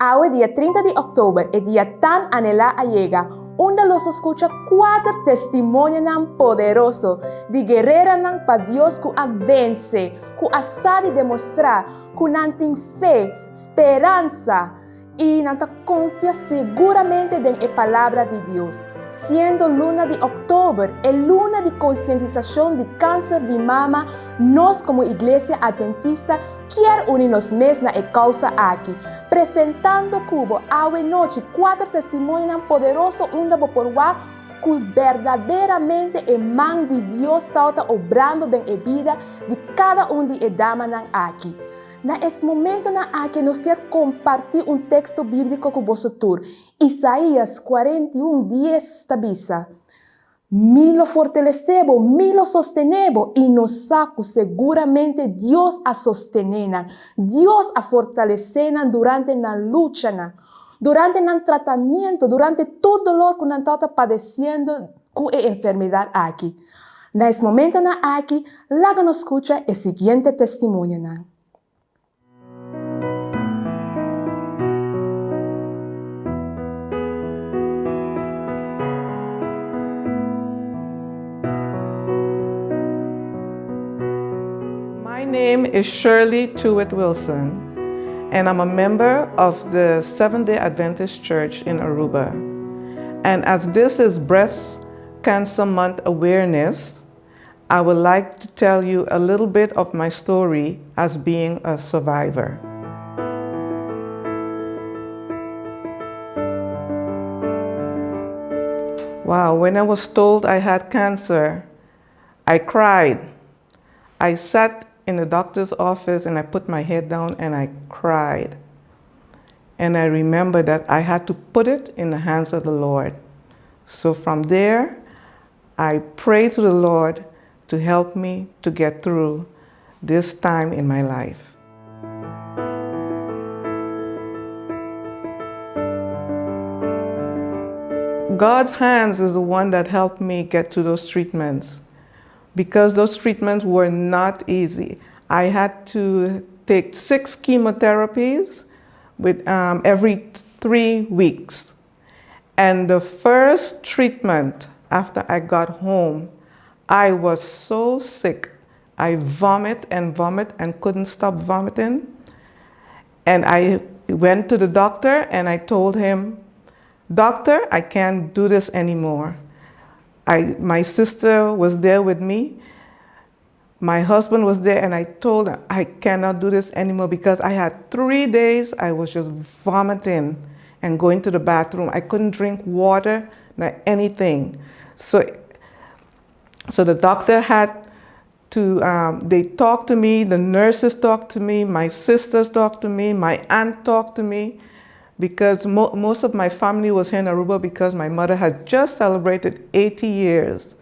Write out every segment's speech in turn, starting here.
Awe dia 30 di òktober, e dia tan anhelá a yega, unda los a skucha kuater testimonionan poderoso di guereranan pa Dios ku a vense, ku a sa di demostrá ku nan tin fe, speransa, i nan ta konfia seguramente den e Palabra di Dios. Siendo luna di òktober e luna di konsientisashon di kanser di mama, nos komo Iglesia Adventista kier uni nos mes na e kousa aki, presentando ku bo awe nochi kuater testimonionan poderoso unda bo por wak ku berdaderamente e man di Dios tawata obrando den e bida di kada un di e damanan aki. Na es momentonan aki nos kier kompartí un teksto bíbliko ku boso tur. Isaías 41, 10 ta bisa, Mi lo fortalesé bo, mi lo sostené bo, i nos sa ku seguramente Dios a sostené nan. Dios a fortalesé nan durante nan luchanan, durante nan tratamiento, durante tur dolor ku nan tabata padesiendo ku e enfermedat aki. Na es momentonan aki, laga nos skucha e siguiente testimonionan. My name is Shirley Tewitt Wilson, and I'm a member of the Seventh day Adventist Church in Aruba. And as this is Breast Cancer Month Awareness, I would like to tell you a little bit of my story as being a survivor. Wow, when I was told I had cancer, I cried. I sat in the doctor's office and I put my head down and I cried. And I remember that I had to put it in the hands of the Lord. So from there, I prayed to the Lord to help me to get through this time in my life. God's hands is the one that helped me get to those treatments because those treatments were not easy. I had to take six chemotherapies with um, every three weeks. And the first treatment after I got home, I was so sick. I vomit and vomit and couldn't stop vomiting. And I went to the doctor and I told him, Doctor, I can't do this anymore. I, my sister was there with me. My husband was there, and I told him, I cannot do this anymore because I had three days I was just vomiting and going to the bathroom. I couldn't drink water, not anything. So, so the doctor had to, um, they talked to me, the nurses talked to me, my sisters talked to me, my aunt talked to me because mo most of my family was here in Aruba because my mother had just celebrated 80 years.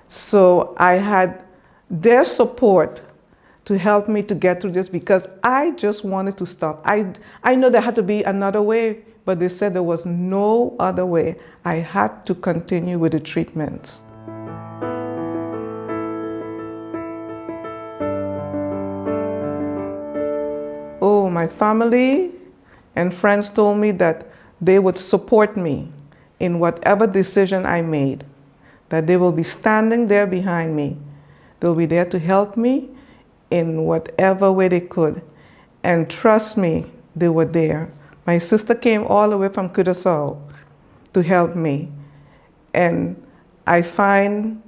So I had their support to help me to get through this because I just wanted to stop. I, I know there had to be another way, but they said there was no other way. I had to continue with the treatments. Oh, my family and friends told me that they would support me in whatever decision I made, that they will be standing there behind me. They'll be there to help me in whatever way they could. And trust me, they were there. My sister came all the way from Curacao to help me. And I find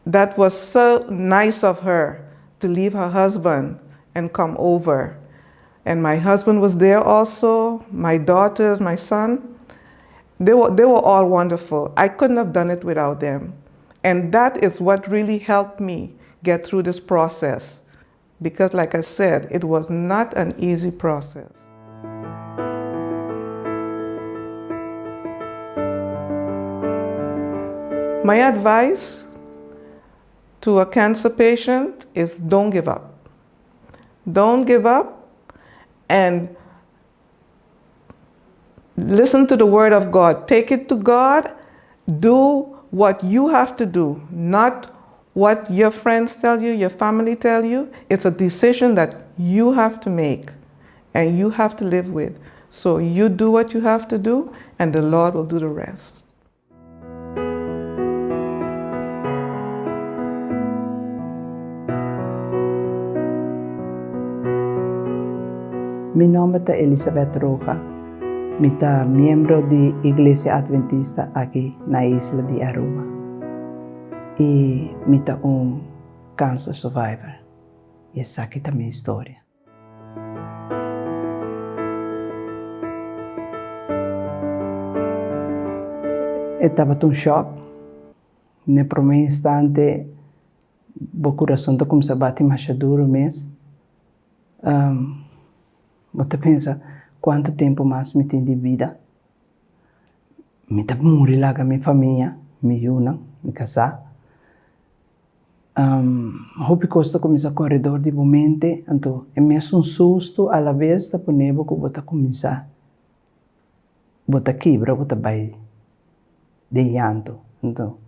that was so nice of her to leave her husband and come over. And my husband was there also, my daughters, my son. They were, they were all wonderful. I couldn't have done it without them. And that is what really helped me get through this process. Because, like I said, it was not an easy process. My advice to a cancer patient is don't give up. Don't give up and listen to the word of God. Take it to God. Do what you have to do, not what your friends tell you, your family tell you. It's a decision that you have to make and you have to live with. So you do what you have to do and the Lord will do the rest. Mi nomber ta Elizabeth Roja. Mi ta miembro di Iglesia Adventista aki na e isla di Aruba. Y mi ta un cancer survivor. Y esaki ta mi historia. E tabata un shock. Na e prome instante bo kurason ta kuminsá bati masha duru mes. Bo ta pensa, kuantu tempu mas mi tin di bida? Mi ta muri laga mi famia, mi yunan, mi kasá. Hopi kos ta kuminsá kore dor di bo mente, anto e mesun sustu alabes ta pone bo ku bo ta kuminsá, bo ta kibra, bo ta bai den yanto. Anto,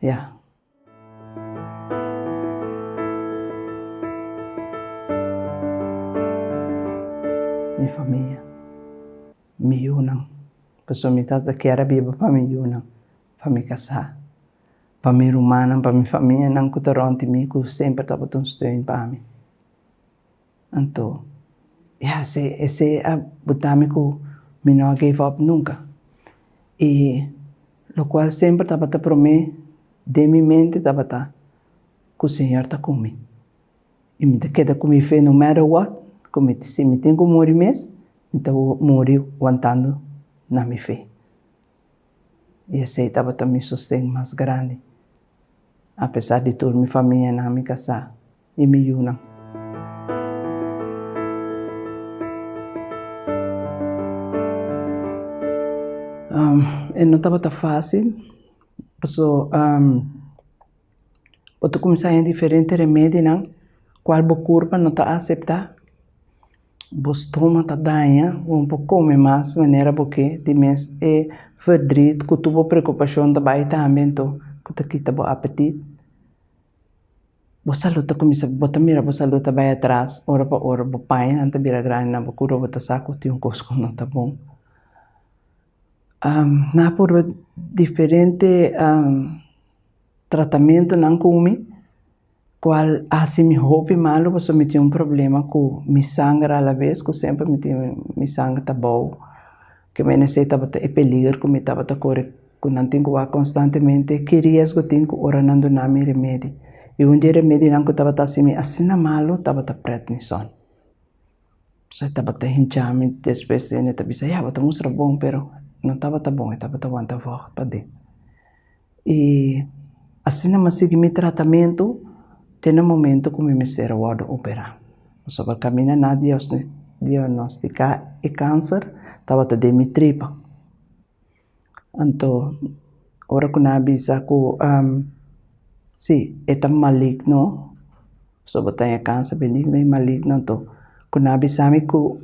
ya. Mi famia, mi yunan, pasobra mi tata kier a biba pa mi yunan, pa mi kasá. Pa mi rumannan, pa mi famianan ku ta rònt di mi ku semper tabata un steun pa mi. Anto, ya, esei esei a buta mi ku mi no a give up nunka. I lokual semper tabata promé den mi mente tabata ku Señor ta ku mi. I mi ta keda ku mi fe no matter what, ku mi si mi tin ku muri mes, mi ta muri wantando na mi fe. I esei tabata mi sosten mas grandi, apesar di tur mi famianan, mi kasá i mi yunan. E no tabata fásil, paso bo ta kuminsá haña diferente remedinan kual bo kurpa no ta aseptá. Bo stoma ta daña, bo no por come mas manera bo ke, di mes e verdriet ku tur bo preokupashon ta bai tambe anto ku ta kita bo apetit. Bo salud ta kuminsa, bo ta mira bo salud ta bai atras ora pa ora, bo pañanan ta bira grandi na bo kura, bo ta sa ku tin un kos ku no ta bon. Nan a purba diferente tratamentonan ku mi. Cual haci mi hopi malo pasobra mi tin un problema cu mi sanger alabes cu semper mi tin mi sanger ta bou ke mene esey tabata e peliger cu mi tabata core cu nan tin cu wak constantemente ki riesgo tin cu ora nan duna mi remedi y un di e remedinan cu tabata haci mi asina malo tabata prednison so e tabata hincha mi despues e ta bisa ya bo ta mustra bon pero no tabata bon e tabata wanta vocht paden. I asina mi a sigui mi tratamentu te na momento ku mi mester a wòrdu operá. Pasobra kaminda nan a diagnostiká e kanser tabata den mi tripa. Anto ora ku nan a bisa ku si e ta maligno, pasobra bo ta haña kanser benigno i maligno, anto ku nan a bisa mi ku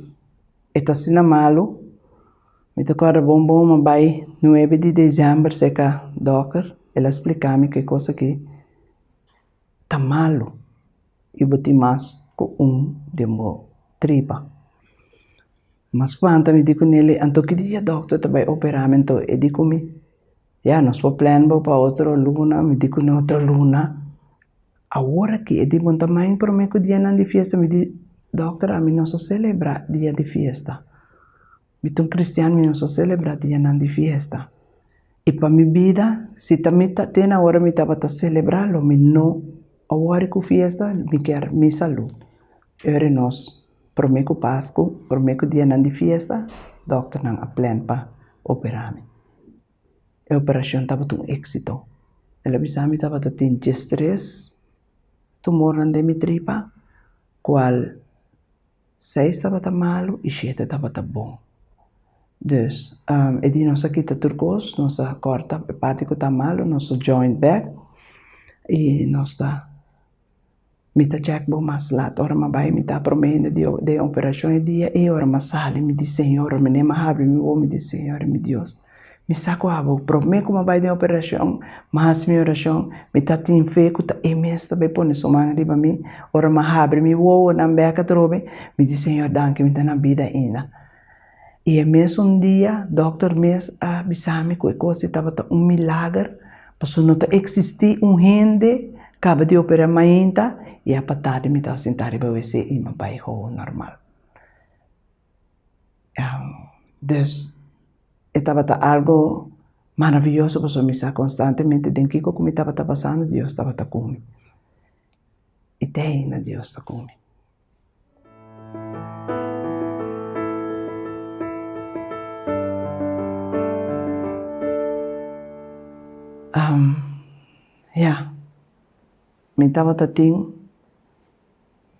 e ta asina malu. Mi ta kòrda bon bon mi a bai nuebe di desèmber serka dòkter, el a splika mi ku e kos aki ta malu i bo tin mas ku un den bo tripa. Mi a spanta mi di ku nel, anto ki dia dòkter ta bai operá mi? Anto e di ku mi, ya nos por plan bo pa otro luna, mi di ku ne otro luna. Awor aki e di bo ta mai prome ku dianan di fiesta, mi di dòkter ami no sa selebrá dia di fiesta. Mi ta un cristian mi no sa celebra dianan di fiesta y pa mi bida si ta mi ta te na ora mi tabata celebra lo mi no a wori cu fiesta mi kier mi salud ora nos prome cu pascu prome cu dianan di fiesta dokternan a plan pa opera mi e operacion tabata un exito el a bisa mi tabata tin diestres tumornan den mi tripa cual. Seis tabata malu i shete tabata bon. Dus, e di nos a kita tur kos, nos a kòrta e parti ku ta malu, nos a join bèk i nos ta, mi ta chèk bo mas lat. Ora mi a bai mi ta promé hende di den operashon e dia ei, ora mi a sali mi di Señor, mi a habri mi wowo mi di Señor mi Dios. Mi sa ku abo promé ku mi a bai den operashon, mi a hasi mi orashon, mi ta tin fe ku ta e mes ta bai pone su man riba mi. Ora mi a habri mi wowonan bèk atrobe, mi di, Señor, danki, mi ta na bida ainda. I e mesun dia dòkter mes a bisa mi ku e kos ei tabata un milager, pasobra no ta eksistí un hende kaba di operá mainta i a pa tardi mi tabata sintá riba wc i mi a bai hou normal. Dus e tabata algo maravioso pasobra mi sa konstantemente den kiko ku mi tabata pasando Dios tabata ku mi i te ainda Dios ta ku mi. Ya, mi tabata tin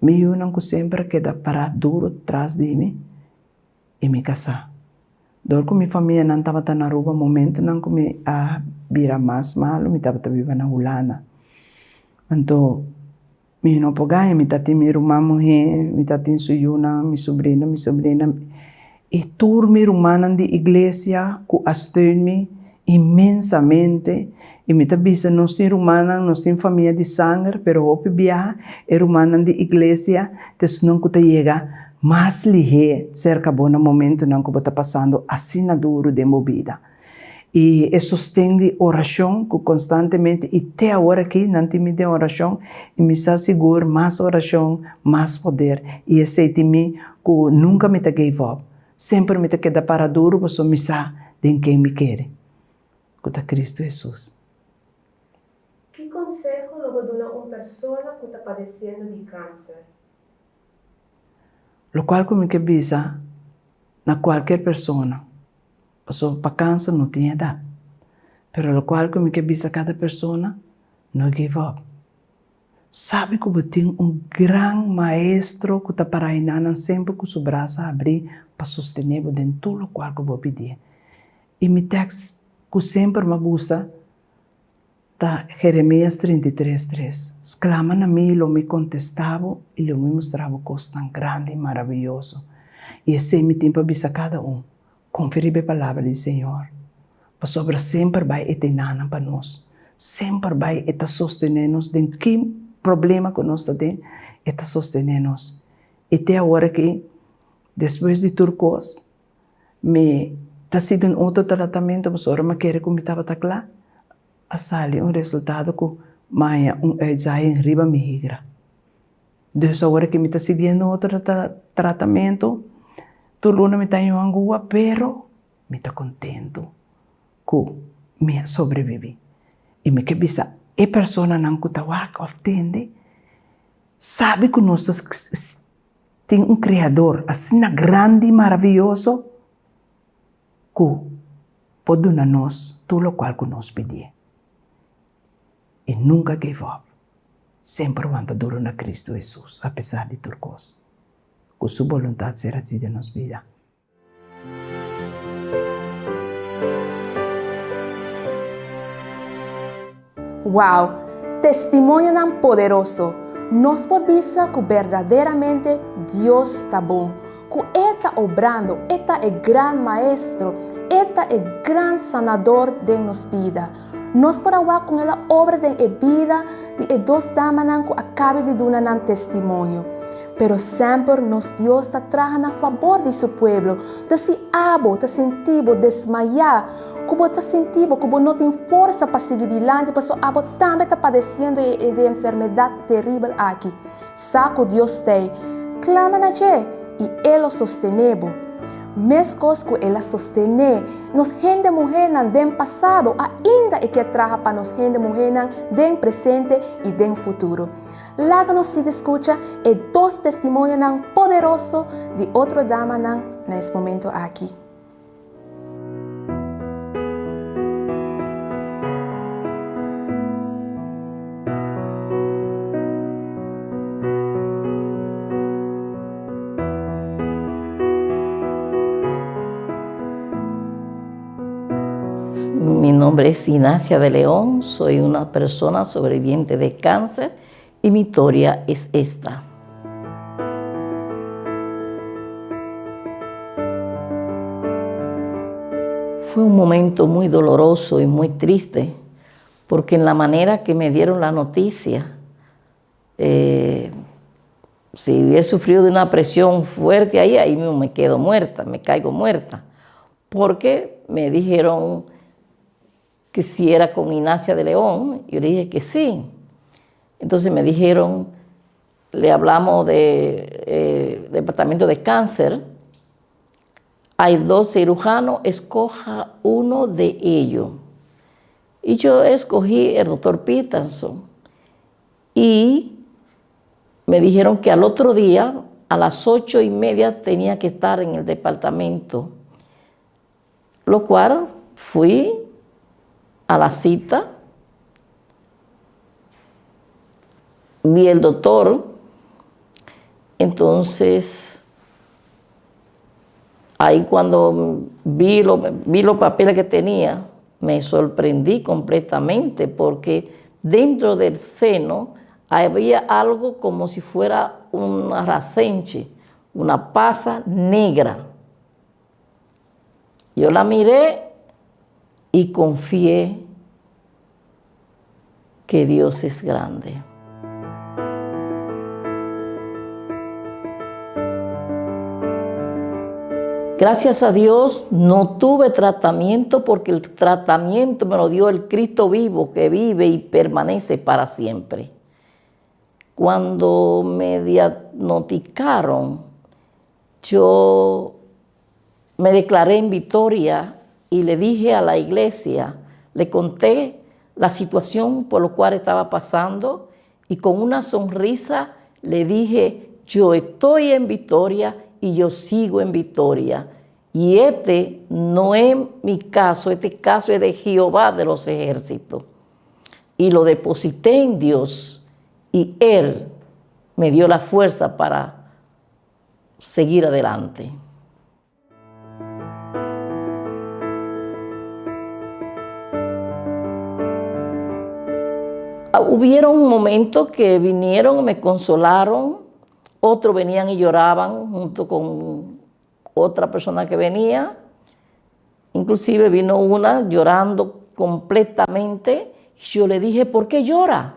mi yunan ku semper a keda pará duru tras di mi i mi kasá. Dor ku mi famianan tabata na Aruba momentunan ku mi a bira mas malu mi tabata biba na Hulanda. Anto Mi no por gaña, mi ta tin mi ruman muhé, mi ta tin su yunan, mi subrino, mi subrina, i tur mi rumannan di iglesia ku a steun mi inmensamente. I mi ta bisa nos tin rumannan, nos tin famia di sanger, pero hopi biaha e rumannan di iglesia ta esnan ku ta yega mas lihé serka bo na momentunan ku bo ta pasando asina duru den bo bida. I e sosten di orashon ku konstantemente i te awor aki nan tin mi den orashon i mi sa sigur mas orashon mas poder i esei tin mi ku nunka mi ta gave up semper mi ta keda para duru pasobra mi sa den ken mi kere ku ta Kristu Hesus. Ki konseho lo bo duna un persona ku ta padesiendo di kanser? Lokual ku mi ke bisa na kualker persona. Pasobra pa kansa no tin edat. Pero lokual ku mi ke bisa kada persona, no give up. Sabi ku bo tin un gran Maestro ku ta para enanan semper ku su brasa habrí pa sostené bo den tur lokual ku bo pidié. I mi tèks ku semper m'a gusta ta Jeremias 33, tres, Sklama na mi i lo mi kontestá bo i lo mi mustra bo kosnan grandi i maravioso. I esei mi tin pa bisa kada un. Konfia riba e palabra di Señor, pasobra semper bai e ta enanan pa nos, semper bai e ta sostené nos den ki problema ku nos ta den, e ta sostené nos. I te awor aki, despues di tur kos, mi ta sigui un otro tratamentu pasobra mi a kere ku mi tabata kla, a sali un resultado ku mi a haña un uitzaaiing riba mi higra. Dus awor aki mi ta siguiendo otro tratamentu, tur luna mi ta haña un angua, pero mi ta kontentu ku mi a sobrevivi. I mi ke bisa e personanan ku ta wak òf tende, sabi ku nos ta tin un Kreador asina grandi i maravioso ku por duna nos tur lokual ku nos pidié. I nunka give up. Semper wanta duru na Cristo Hesus apesar di tur kos. Ku Su boluntat ser haci den nos bida. Wow! Testimonionan poderoso! Nos por bisa ku berdaderamente Dios ta bon, ku E ta obrando, E ta e Gran Maestro, E ta e Gran Sanador den nos bida. Nos por a wak kon el a obra den e bida di e dos damanan ku a kabe di duna nan testimonio. Pero semper nos Dios ta traha na fabor di su pueblo. Ta si abo ta sinti bo desmayá, ku bo ta sinti bo ku bo no tin forsa pa sigui dilanti pasobra abo tambe ta padesiendo e e enfermedat teribel aki, sa ku Dios t'ei. Klama na dje, i e lo sostené bo. Meskos ku el a sostené nos hende muhénan den pasado, ainda e kier traha pa nos hende muhénan den presente i den futuro. Laga nos sigui skucha e dos testimonionan poderoso di otro damanan na es momento aki. Mi nombre es Ignacia de León, soy una persona sobreviviente de cáncer y mi historia es esta. Fue un momento muy doloroso y muy triste, porque en la manera que me dieron la noticia, eh, Si hubiese sufrido de una presión fuerte ahí, ahí mismo me quedo muerta, me caigo muerta. Porque me dijeron que si era con Ignacia de León, yo le dije que sí. Entonces me dijeron, le hablamos de eh, departamento de cáncer, hay dos cirujanos, escoja uno de ellos. Y yo escogí el doctor Peterson. Y me dijeron que al otro día, a las 8:30, tenía que estar en el departamento. Lo cual fui a la cita, vi el doctor, entonces ahí cuando vi, vi los papeles que tenía, me sorprendí completamente porque dentro del seno había algo como si fuera una rasenche, una pasa negra. Yo la miré y confié que Dios es grande. Gracias a Dios no tuve tratamiento porque el tratamiento me lo dio el Cristo vivo que vive y permanece para siempre. Cuando me diagnosticaron, yo me declaré en victoria y le dije a la iglesia, le conté la situación por la cual estaba pasando y con una sonrisa le dije, yo estoy en victoria y yo sigo en victoria. Y este no es mi caso, este caso es de Jehová de los ejércitos. Y lo deposité en Dios y Él me dio la fuerza para seguir adelante. Ah, hubieron momentos que vinieron y me consolaron, otros venían y lloraban junto con otra persona que venía. Inclusive vino una llorando completamente. Yo le dije, ¿por qué llora?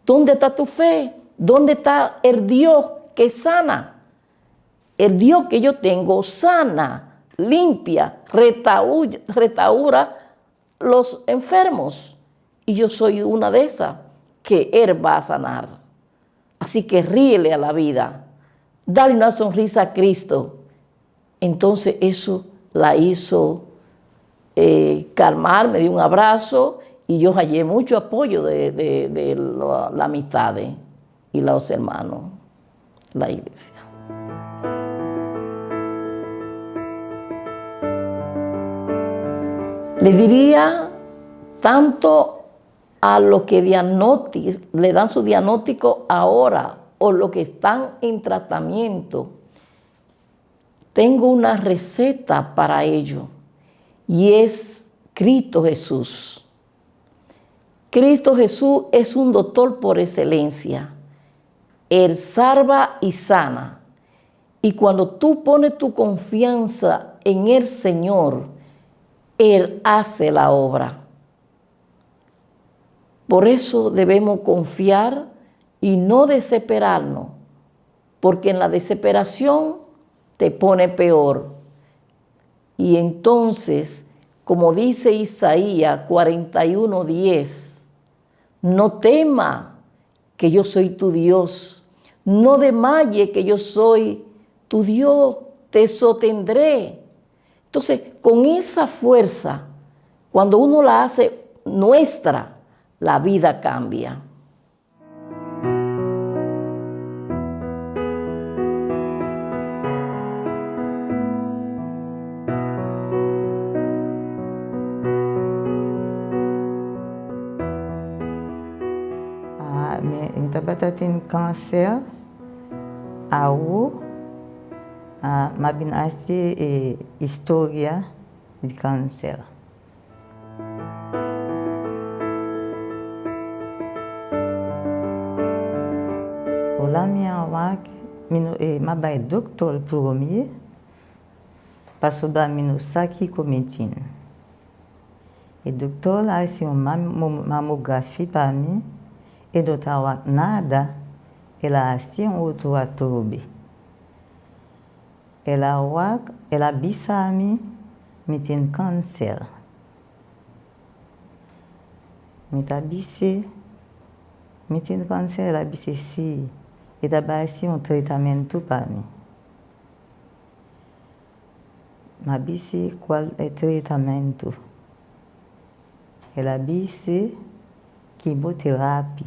¿Dónde está tu fe? ¿Dónde está el Dios que sana? El Dios que yo tengo sana, limpia, restaura los enfermos. Y yo soy una de esas que Él va a sanar. Así que ríele a la vida. Dale una sonrisa a Cristo. Entonces eso la hizo eh, calmar, me dio un abrazo y yo hallé mucho apoyo de, de, la, la amistad y los hermanos, la iglesia. Le diría tanto a los que le dan su diagnóstico ahora o los que están en tratamiento. Tengo una receta para ello y es Cristo Jesús. Cristo Jesús es un doctor por excelencia. Él salva y sana. Y cuando tú pones tu confianza en el Señor, Él hace la obra. Por eso debemos confiar y no desesperarnos, porque en la desesperación te pone peor. Y entonces, como dice Isaías 41:10, no tema que yo soy tu Dios, no desmaye que yo soy tu Dios, te sostendré. Entonces, con esa fuerza, cuando uno la hace nuestra, la vida cambia. Mi tabata tin kanser awo m'a bin hasi e historia di kanser. Ora mi a wak mi no e m'a bai dokter promé pasobra mi no sa kiko mi tin. E dokter a hasi un mamografi pa mi e no ta wak nada. El a hasi un otro atrobe. El a wak, el a bisa mi, mi tin kanser. Mi ta bis'é, Mi tin kanser? El a bis'é, Sí. E ta bai hasi un tratamentu pa mi. Mi a bis'é, Kual e tratamentu? El a bis'é, Kimoterapi.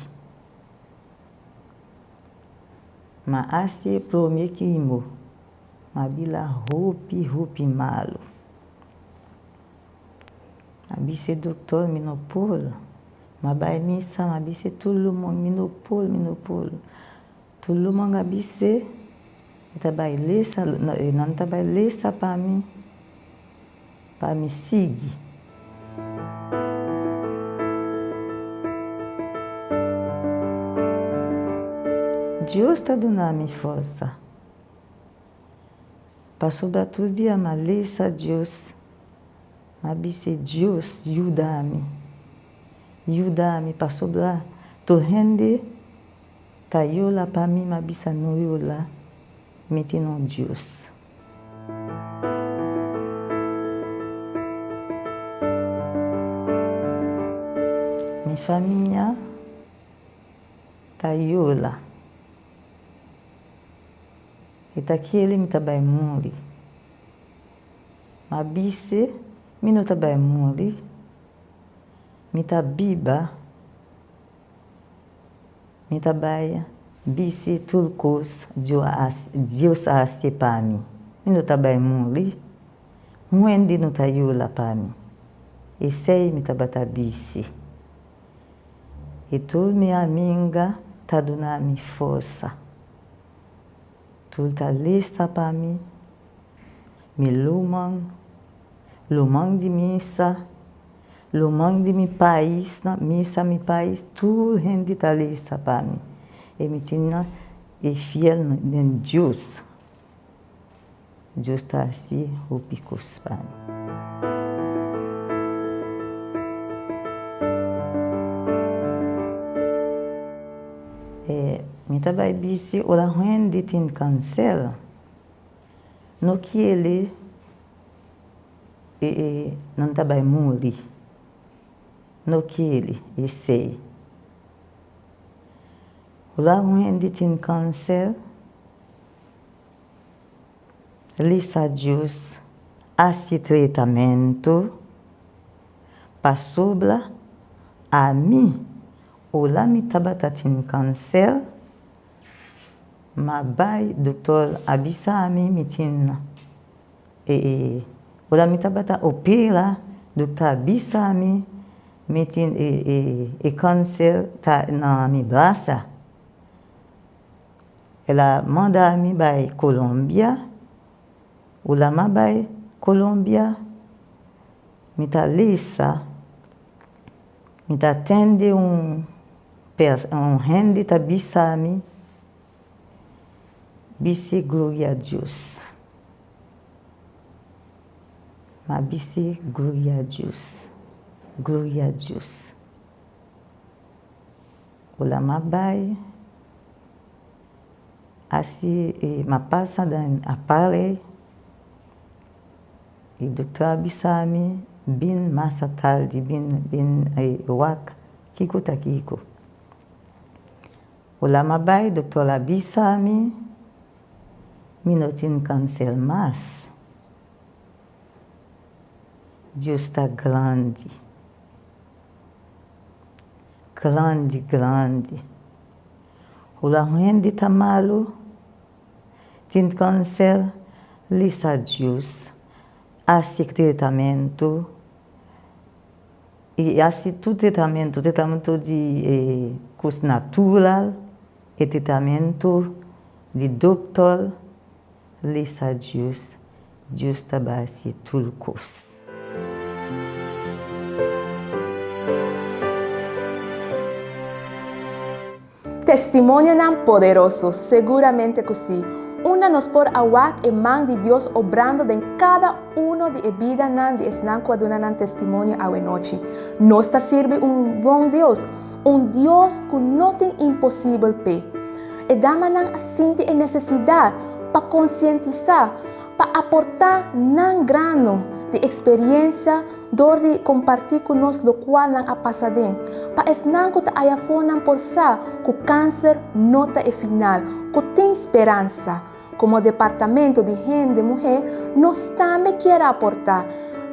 Mi a hasi e promé kimo, mi a bira hopi, hopi malu. Mi a bis'é, Doktor, mi no por. Mi a bai misa, mi a bis'é tur luman, mi no por, mi no por. Tur luman a bis'é, e ta bai lesa, nan ta bai lesa pa mi, pa mi sigui. Dios ta duna mi forsa. Pasobra tur dia mi a lesa Dios. Mi a bis'é, Dios, yuda mi. Yuda mi, pasobra tur hende ta yola pa mi. Mi a bisa, No yola, mi tin un Dios. Mi famia ta yola. E ta kere mi ta bai muri. Ma bis'e, Mi no ta bai muri, mi ta biba, mi ta bai bis'e tur kos Dios a hasi pa mi. Mi no ta bai muri, un hende no ta yora pa mi. Esei mi tabata bis'e. I tur mi aminga ta duna mi forsa. Tur ta lesa pa mi. Mi luman, luman di misa, luman di mi pais, misa mi pais, tur hende ta lesa pa mi. E mi tin nan e fiel den Dios. Dios ta hasi hopi kos pa mi. E mi ta bai bisi ora hende tin kanser. No kiele e e nan ta bai muri. No kiele esei. Ora un hende tin kanser, lesa Dios hasi tratamentu pasobra ami ora mi tabata tin kanser, Ma bai dokter a bisa mi mi tin e ora mi tabata opera dokter a bisa mi mi tin e kanser ta na mi brasa. El a manda mi bai Colombia, ora mi a bai Colombia mi ta lesa Mi ta tende un un hende ta bisa mi, Bis'é gloria Dios. M'a bis'é gloria Dios, gloria Dios. Ora m'a bai, asi m'a pasa den aparei. E dokter a bisa mi, Bin mas atardi, bin bin wak kiko ta kiko. Ora m'a bai, dokter a bisa mi, Mi no tin kanser mas. Dios ta grandi, grandi, grandi. Ora un hende ta malu, Tin kanser lisa Dios hasi tratamentu i hasi tur tratamentu, tratamentu di kos natural e tratamentu di dokter lisa Dios, Dios ta bai hasi tur kos. Testimonionan poderoso, seguramente cu si, unda nos por a wak e man di Dios obrando den cada uno di e bidanan di esnan cu a duna nan testimonio awenochi. Nos ta sirbi un bon Dios, un Dios cu no tin imposibel p'e. E damanan a sinti e nesesidat pa konsientisá, pa aportá nan grano di eksperiensia dor di kompartí ku nos lokual nan a pasa den, pa esnan ku ta ayafó nan por sa ku kanser no ta e final, ku tin speransa. Komo departamento di hende muhé nos tambe kier a aportá.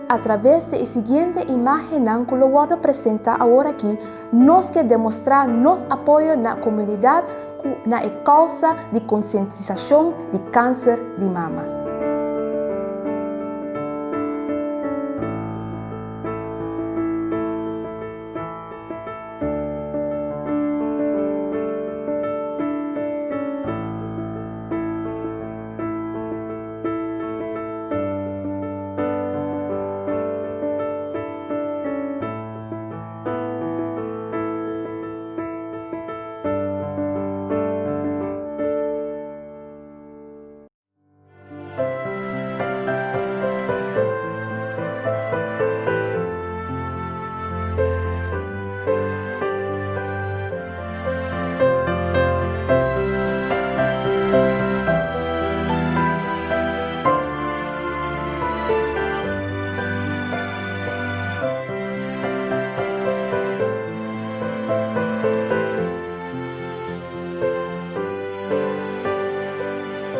Atraves di e siguiente imágennan ku lo wòrdu presentá aworakí, nos ke demostrá nos apoyo na komunidat ku na e kousa di konsientisashon di kanser di mama.